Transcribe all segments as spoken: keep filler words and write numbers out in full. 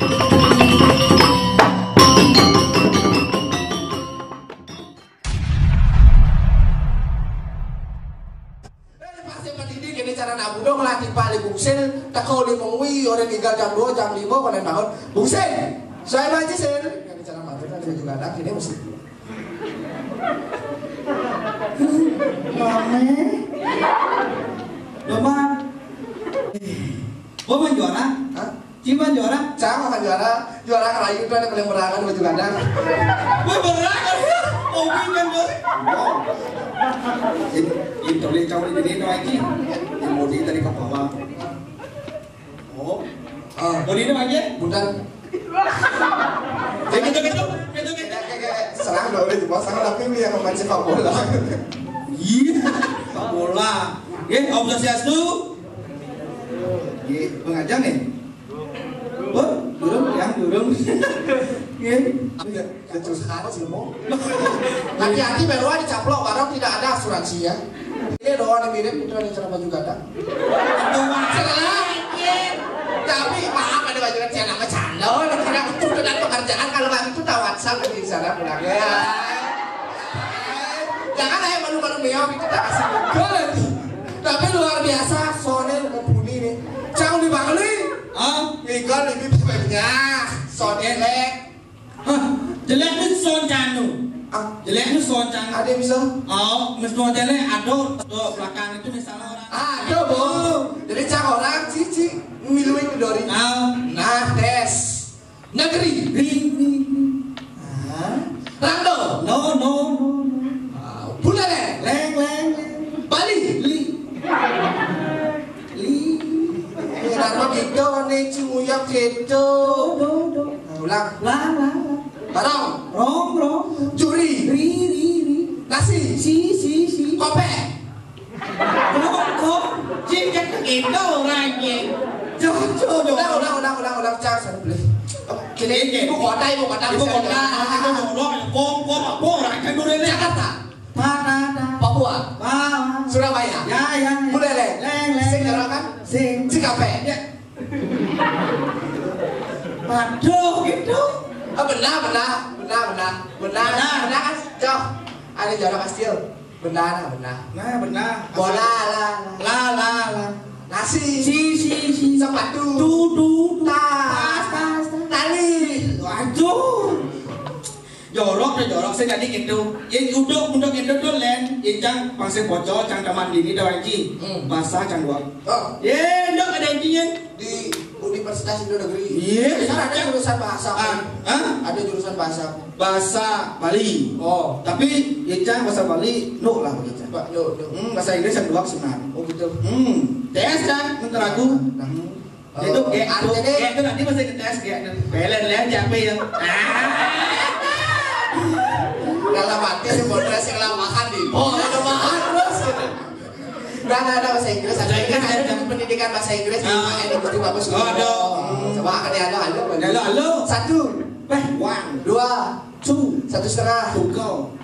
Eh, pasti pendidik ini cara nak budong lah, tiba li bungsil, teko li mengwi, orang tinggal jam dua, jam lima, kalian bangun. Bungsil, saya maju, Sil. Ini cara maju, kan juga ada, ini mesti. Mame. Doma. Gua main juara. Hah? Ciman juara. Cang akan juara. Juara kerayu itu ada paling berangan baju gadang. Wah, berangan ya. Obi kan, Bos. Wow. Ini, ini boleh kau ini, ini lagi. Ini mau di tadi ke bawah. Oh. Ah. Mau di ini lagi? Bukan. Kayak gitu, gitu. Gitu, gitu. Kayak, kayak, kayak serang dong, udah dibawa sama, tapi dia yang main sepak bola. Iya, sepak bola. Ya, Om Swastiastu. Iya, pengajar nih. Wah, durung, ya, durung. Iya. Udah, udah terus harus, ya, Mo. Hati-hati, baru dicaplok, barang tidak ada asuransi, ya. Ini doang yang mirip, itu ada cara baju gada. Itu masalah, anjir. Tapi maaf, ada baju celana sama canda, oh, ada kira tuntutan pekerjaan, kalau nggak itu tahu WhatsApp di sana pulang. Ya. Jangan aja malu-malu meong itu tak kasih. Tapi luar biasa, soalnya mumpuni nih. Cang di Bangli. Ah, Ikan di bibirnya. Soalnya lek. Hah, jelek ni son cang tu. Ah. Jelek ni son cang. Ada yang bisa? Oh, mesti jelek. Aduh, tu belakang itu misalnya orang. Aduh, Bu. Jadi cang orang cici miluin dori. Ah. Nah, tes. Negeri. Ri, ri, ri. Ah. Rando. No, no, no, no. Ah, Buleleng. Leng, leng, leng. Bali. Li. Li. Eh, nama gitu nih, Cimuyap gitu. Do, do, do. Nah, ulang. La, la, la. Barong. Rong, rong, rong. Juri. Ri, ri, ri. Nasi. Si, si, si. Kope. Kok, kok? Cik, cek gitu orang, cik. Cok, cok, cok. Ulang, ulang, ulang, ulang, ulang. Cang, sana beli. Kini ibu kota, ibu kota, ibu kota. Itu jorok, kom, kom, apa orang kan dulu ni? Jakarta. Ta, ta, ta. Papua. Pa, pa. Surabaya. Ya, ya, ya. Buleleng. Leng, leng, leng. Sing jorok kan? Sing. Cikape. Ya. Waduh, gitu. Ah, benar, benar, benar, benar, benar, benar, kan? Cok, ada jorok kastil. Benar, benar. Nah, benar. Bola, la, la. La, la, la. Nasi. Si, si, si. Sepatu. Tu, tu, tu. Tas. Tas, tas, tas. Tali. Waduh. Jorok dah jorok, saya jadi gitu. Ya, udah, udah gitu tuh, Len. Ya, cang, pangse pocol, cang taman dini, dah, Ji. Hmm. Bahasa, cang, gua. Oh. Ya, udah, ada intinya. Di Universitas Indo Negeri. Iya, kan ada jurusan bahasa. Ah, hah? Ada jurusan bahasa. Bahasa Bali. Oh. Tapi, ya, cang, bahasa Bali, no lah, begitu. Pak, no, no. Hmm, bahasa Inggris yang dua, senang. Oh, gitu. Hmm. Tes, cang, nonton lagu. Nah. Hmm. Itu, oh, kayak, artinya kayak itu nanti masih ngetes, kayak, belen, len, siapa ya? Ah. Dalam hati, si Bondres yang lama makan di. Oh, ada makan terus, gitu. Nggak, nggak ada bahasa Inggris. Bahasa Inggris, ada, ada. Pendidikan bahasa Inggris di, ah, P N I Gusti Bapak Sutomo. Oh, ada. Coba, ada, ada, ada. Halo, halo. Satu. Eh, one. Dua. Two. Satu setengah. Tukau.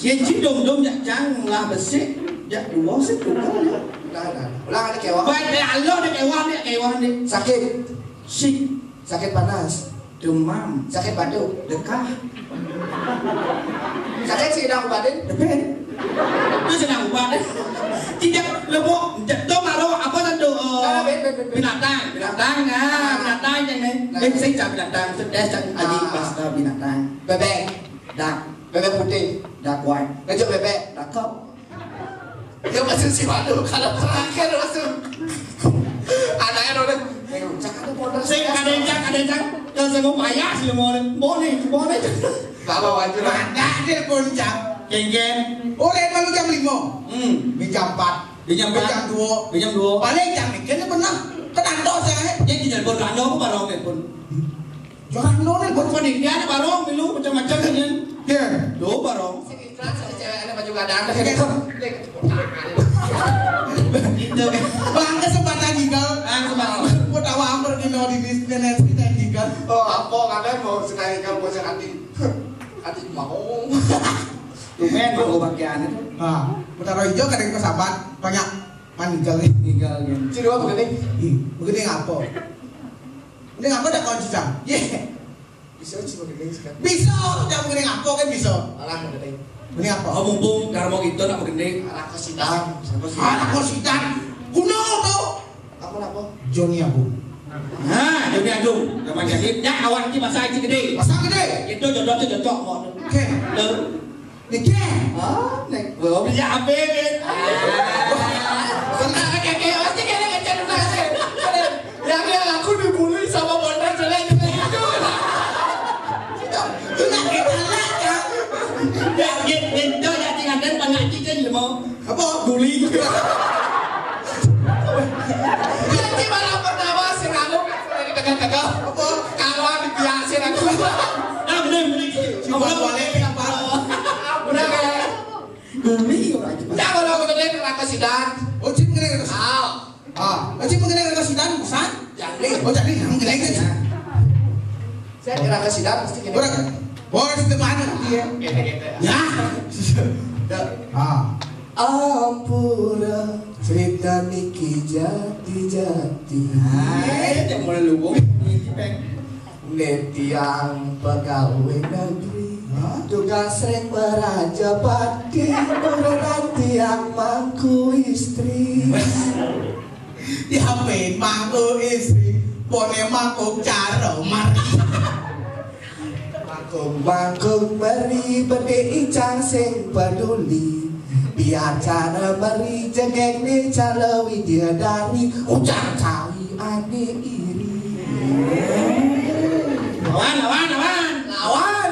Yen ci dom-dom jak cang lah besik, jak dua sik tukau ya. Nah, nah. Ulang ada kewah. Baik, dek Allah, dek kewah, dek kewah, dek. Sakit. Sik. Sakit panas. Demam. Sakit batuk. Dekah. Sakit sih, dah ubatin. Depet. Itu senang ubat. Tidak, lebo, jatuh malu, apa tadi, eh, nah, ben, ben, ben, ben. Binatang. Binatang, ah, nah. Binatang yang ni. Nah. Eh, saya cak binatang. Sudah cak aji, ah, pasta binatang. Bebek. Dak. Bebek putih. Dak kuat. Kejut bebek. Dakap. Dia masih si Wadu. Kalau terakhir langsung. Anaknya udah. Tengok, cakap tu bodoh. Sing, ada yang cak, ada yang cak. Yang sanggup payah sih, mau ni. Boleh, boleh. Bawa baju lah. Ada dia pun cak. Kengken. Oh, lain malu jam lima. Hmm. Ni jam empat. Ni jam empat. Ni jam dua. Ni jam dua. Paling jam ni, kena pernah. Kena tok saya, eh. Dia di telepon Rano, aku baru telepon. Jangan lo ni, buat paling dia ada barong, milu macam-macam ni. Ya. Lo barong. Sing ikhlas, ada cewek, ada baju gadang, ada. Ya. Gitu. Bang, kesempatan gigal. Ah, kesempatan. Mau tahu apa di lo di bisnis kita gigal. Oh, apa katanya mau sekali kamu mau sekali. Hati mau. Tumen, mau pakaian itu. Ah, mau taruh hijau, kadang ke sahabat, banyak. Man, gigal ni. Gigal ni. Ciri apa begini? Ih, begini apa? Ning apa dah kunci jam? Ye. Bisa sih begini sekarang. Bisa, jam begini apa kan bisa? Alah, begini. Begini apa? Oh, mumpung Darmo gitu nak begini. Alah, kesidan. Alah, kesidan. Kuno tuh. Apa, apa? Joni Agung. Nah, Joni Agung. Nama jadi, ya, kawan kita masa itu gede. Masa gede? Itu jodoh tuh cocok kok. Oke. Tuh. Niki. Ah, nek belum ya apa, Min? Ah. Pernah kakek, pasti kena kecil. Yang, yang aku dibully sama Bondar jelek-jelek itu. Itu, itu nak kita lah, ya. Ya, ya, ya, itu ya, tinggal dan pengaji kan, ya, mau. Apa? Bully. Ya, gimana pertama sih, kamu? Tengah-tengah. Apa? Kawan biasa, aku. Nah, bener, bener. Cuma boleh, apa? Udah, kayak. Bumi orang Jepang. Ya, kalau aku tadi neraka sidan. Oh, Jin kena neraka sidan. Ah. Ah, oh, Jin kena neraka sidan, pesan? Jadi. Oh, jadi nang jelek aja. Saya neraka sidan pasti gini. Orang, orang di depan dia. Gitu, gitu. Ya. Ya. Ah. Ampura, cerita niki jati-jati. Hai, yang mulai lubung. Ini, Peng. Netiang pegawai negeri, hah? Tugas sering beraja pati, urunan tiang mangku istri. Diapain mangku istri? Pone mangku caro mari. Mangkung-mangkung meri, bede icang sing peduli. Biar cara meri jegek ni calo widya dari, ucang cawi ane iri. Lawan, lawan, lawan. Lawan.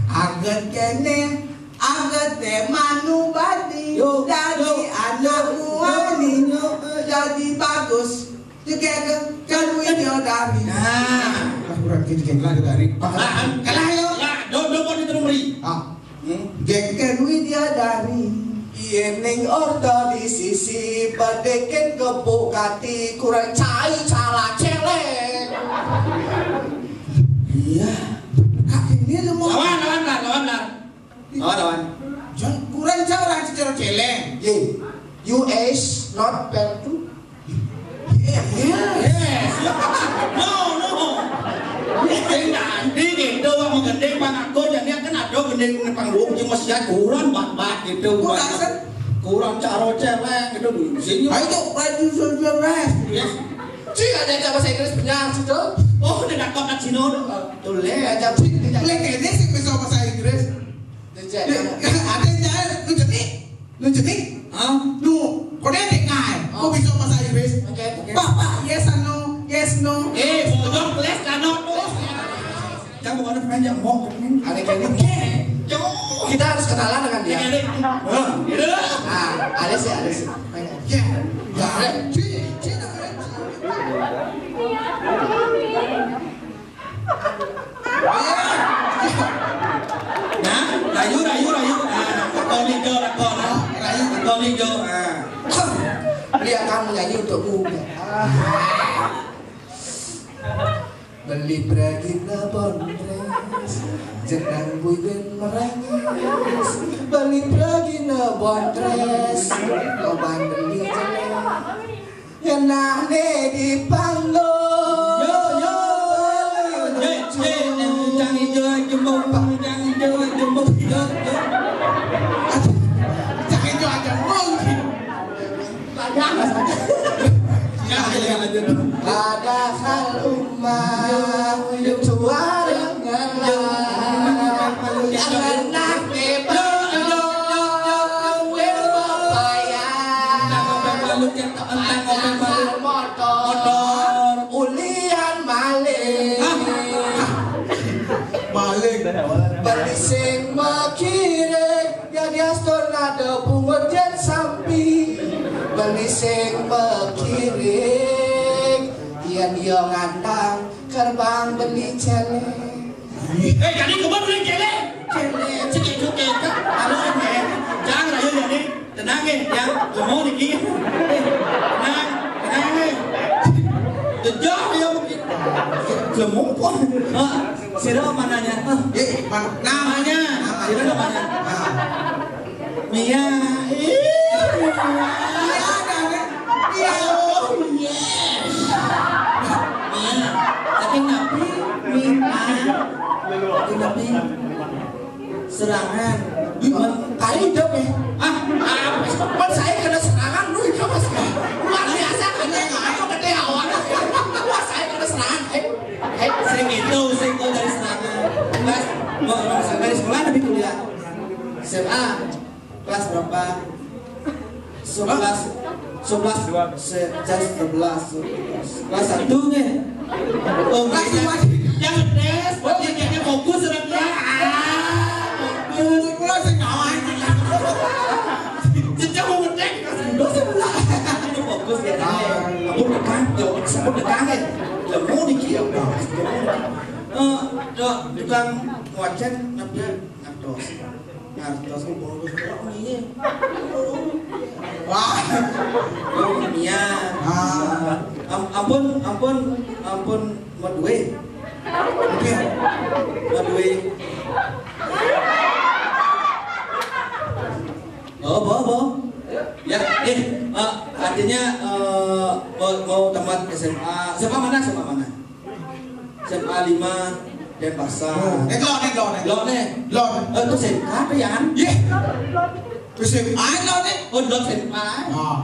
Aget kene, aget de manu badi. Yo, dari yo, anak yo, muani, yo, jadi bagus. Jegek kan widya dari. Nah. Ah, kurang gini, gini, lanjut dari. Pak, kalah, kalah, yo. Lah, do, do, kok diterus meri? Ah. Hmm? Gengken widya dari. Yen ning orta di sisi, bedeken gebuk kati, kurang cai cala celeng. Iya. Kaki ini lu mau. Lawan, lawan, lawan, lawan, lawan. Lawan, lawan. Jang, kurang cai orang cicil celeng. Ye. U S not fair to. Yes. Yes. No, no. Ini nanti gitu, mau gede pangako, jadi kan ada gede panggung, cuma siat kurang bat-bat gitu. Kurang, kan? Kurang caro celeng gitu. Sini. Ayo, tuh, baju surga, Mas. Yes. Cik, ada yang bahasa Inggris punya situ. Oh, dia dapat kat sini, no. Tulis aja, Cik. Boleh kene sih bisa bahasa Inggris. Ada yang jahil, lu jenik. Lu jenik? Hah? Lu, kok dia dengar? Kok bisa bahasa Inggris? Oke, oke. Pak, Pak, yes and no, yes, no. Eh, bodoh, please, cannot, no. Kamu ada pengen yang mau, pengen. Ada kayak gini. Kita harus kenalan dengan dia. Kayak gini. Hah? Gitu. Ah, ada sih, ada sih. Pengen. Ya. Ada. Cik, cik, cik. Nah, rayu, rayu, rayu. Ah, lakon ijo, lakon. Rayu, lakon ijo. Ah. Lihat kamu nyanyi untuk muda. Ah. Beli pragina bondres, jenang buiden merengis. Beli pragina bondres, loban beli jelek. Ngenahne di panggung. Yo, yo. Ye, ye, yang cang ijo jembung, cang ijo jembung. Yo, yo. Cang ijo aja mungkin. Ya, ya, lanjut. Padahal umat itu warung ngelah. Yang ngenah bebas, bebas payah. Padahal motor, motor ulian maling. Hah? Maling. Beli sing mekiring, ya diaston ada bungut yen sampi. Beli sing mekiring, yen yo ngandang kerbang beli celeng. Eh, jadi kebon beli celeng. Celeng, cekik-cekik, kan? Anu, kan, ya? Jangan rayu, jadi. Tenang, ya, ya. Kamu niki. Tenang, tenang, ya. Jejak, ya, mungkin. Kamu kok. Ah, sira mananya? Ah. Eh, man-, namanya. Sira namanya. Ah. Mia. Ih. Mia, ada, ada. Mia. Oh, yes. Mia. Tapi serangan. Wih, man, kali hidup ya. Ah, apa sih? Kan saya kena serangan, lu itu mas. Luar biasa kan yang ngaco gede awalnya. Wah, saya kena serangan. Eh, eh, sering itu, sering itu dari serangan. Mas, mau mau sampai di sekolah tapi kuliah. S M A kelas berapa? Sebelas, sebelas, se- kelas sebelas, kelas satu nih. Oh, kelas dua. Yang ngetes, berarti dia fokus sama dia. Ah, fokus. Sekolah sih kawan. Sejak mau ngetes, kelas dua sebelas. Ini fokus ya, tadi. Aku tekan, ya, sebut tekan ya. Ya, mau dikira, Bang. Eh, dok, tukang ngojek, nabi ngertos. Ngertos, oh, bagus, kok ini? Wah. Oh, iya. Ah. Am- ampun, ampun, ampun, mau duit. Oke. Mau duit. Oh, bawa, bawa. Ya, eh, eh, artinya eh, mau, mau tamat S M A, S M A mana, S M A mana? S M A lima Denpasar. Nek lo, nek lo, nek lo. Lo nih. Lo. Eh, itu S M K apa ya? Ye. S M A lo nih. Oh, lo S M A. Ah.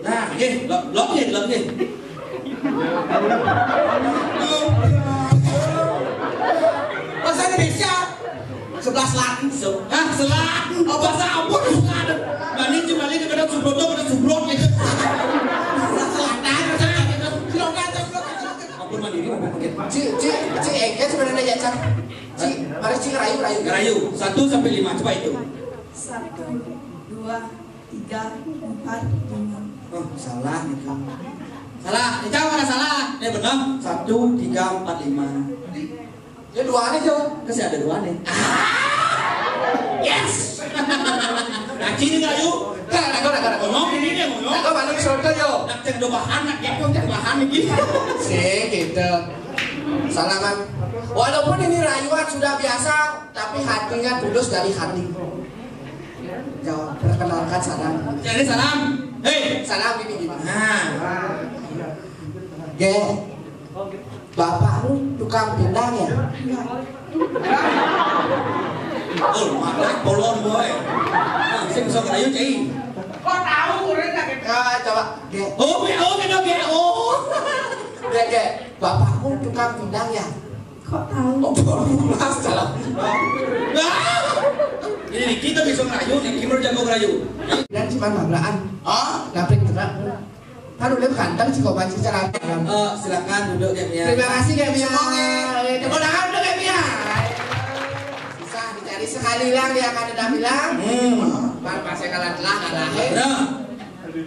Nah, oke, lo, lo oke, lo oke. Bahasa Indonesia. Sebelah selatan. Se- ah, selatan. Oh, bahasa apa? Selatan. Balik, balik ke kena Subroto, kena Subrot gitu. Sebelah selatan. Ampun, mandiri, ampun, mungkin. Ci, ci, ci, eh, kan sebenarnya ya, Cak. Ci, mari ci ngerayu, rayu. Ngerayu, satu sampai lima, coba itu. Satu, dua, tiga, empat, lima. Oh, salah gitu. Salah, Ica mana salah? Eh, benar. Satu, tiga, empat, lima. Ya, dua aja. Kasih ada dua nih. Yes. Nah, ci ini ngerayu. Nah, nah, nah, nah, nah. Ngomong ini nih, ngomong. Nah, kau balik ke Surabaya, yo. Nak cek dua bahan, nak cek dua bahan nih. Sih, gitu. Salaman. Walaupun ini rayuan sudah biasa, tapi hatinya tulus dari hati. Jawab, perkenalkan salam. Jadi salam. Hei. Salam gini, gini. Nah. Ge, bapakmu tukang pindang ya? Oh, mana kolon boy. Nah, sing bisa ngerayu, Cai. Kok tahu, kurang tak? Ya, coba. Ge. Oh, Ge, oh, Ge, oh, Ge, oh. Ge, Ge, bapakmu tukang pindang ya? Kok tahu? Oh, belas, salah. Ah! Ini kita bisa ngerayu nih, gimana jago ngerayu? Dan cuma nabrak. Ah? Nabrak truk. Kan udah ganteng sih kok, masih celana. Eh, silakan duduk, Kak Mia. Terima kasih, Kak Mia. Semoga. Eh, tepuk tangan untuk Kak Mia. Susah dicari, sekali hilang dia akan tetap hilang. Hmm. Pas saya kalah telah, kalah. Nah.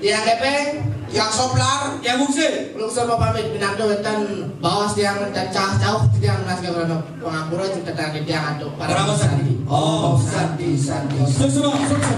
Tiang kepeng, tiang soplar, tiang bungsi. Belum semua pamit, pinantu wonten baos tiang wonten cah cauh tiang nas gak berano pengapura, cipta tiang antuk. Para Santi. Oh, Santi, Santi. Sukses, Bang. Sukses.